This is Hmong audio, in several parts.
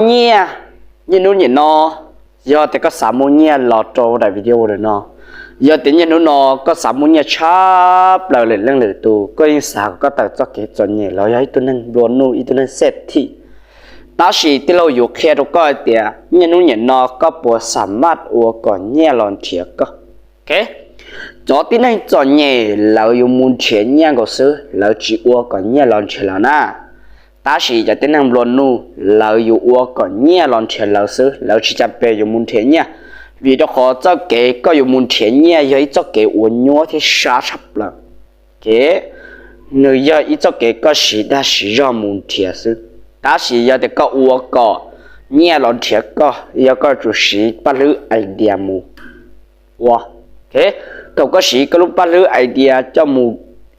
Nyiaj, niaj hnub niam no, yog tias koj xav muaj nyiaj los rau daim video no, yog tias niaj hnub no koj xav muaj nyiaj tshaj plaws lwm leej lwm tus, koj yeej xav kom koj tawm txoj kev txom nyem los yog ib tug neeg nplua nuj, ib tug neeg xej thim. Tab sis tij laug yuav qhia rau koj hais tias niaj hnub niam no koj puas xa maj ua kom nyiaj los nrhiav koj? Cov tib neeg txom nyem lawv yuav mus nrhiav nyiaj nkaus xwb, lawv tsis ua kom nyiaj los nrhiav lawv na. Tab sis cov tib neeg nplua nuj lawv yuav ua kom nyiaj los nrhiav lawv xwb, lawv tsis cam pes yuav mus nrhiav nyiaj. Vim rau qhov txoj kev koj yuav mus nrhiav nyiaj yog ib txoj kev uas nyuaj thiab sab tshaj plaws. Kev nws yog ib txoj kev koj siv dag siv zog mus nrhiav xwb. Tab sis yog tias koj ua kom nyiaj los nrhiav koj, yog koj tsum siv paj hlwb idea mus ua. Thaum koj siv koj lub paj hlwb idea coj mus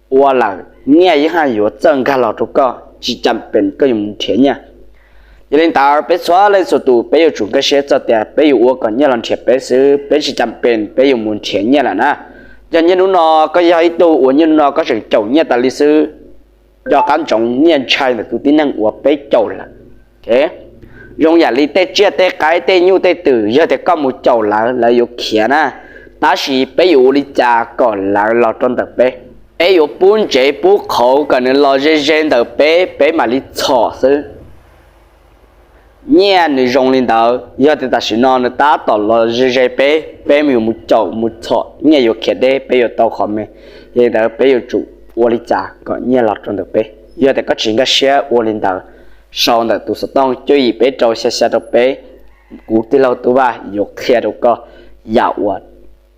ua lawm, nyiaj yeej haj yuav txawj nkag los rau koj, tsis cam pes koj yuav mus nrhiav nyiaj. Yog li ntawd peb txhua leej txhua tus peb yuav tsum nkag siab txog tias peb yuav ua kom nyiaj los nrhiav peb xwb, peb tsis cam pes peb yuav mus nrhiav nyiaj lawm na. Yog niaj hnub no koj yog ib tug uas niaj hnub no koj tseem caum nyiaj tas li xwb, nco qab ntsoov nyiaj ntshai ntawm tus tib neeg uas peb caum lawm. Zoo yam li tej tsiaj tej qaib tej nyuj tej twm, yog tias koj mus caum lawv, lawv yuav khiav na. Tab sis peb yuav ua li cas kom lawv los rau ntawm peb? Peb yuav pub ntsev pub qhauv kom nws los ze ze ntawm peb, peb mam li txhom xwb. Nyiaj nws zoo li ntawd, yog tias tam sim no nws tab tom los ze ze peb, peb yuav mus caum mus txhom nyiaj yuav khiav deb, peb yuav tau qhov me. Yog li ntawd peb yuav tsum ua li cas kom nyiaj los rau ntawm peb? Yog tias koj tsis nkag siab ua li ntawd, sau ntawm tus xov tooj cuaj yim peb rau xya xya rau peb, kuv tij laug Tub Vaj yuav qhia rau koj yam uas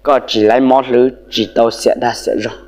koj tsis laib mob hlwb, tsis tau xiam dag xiam zog.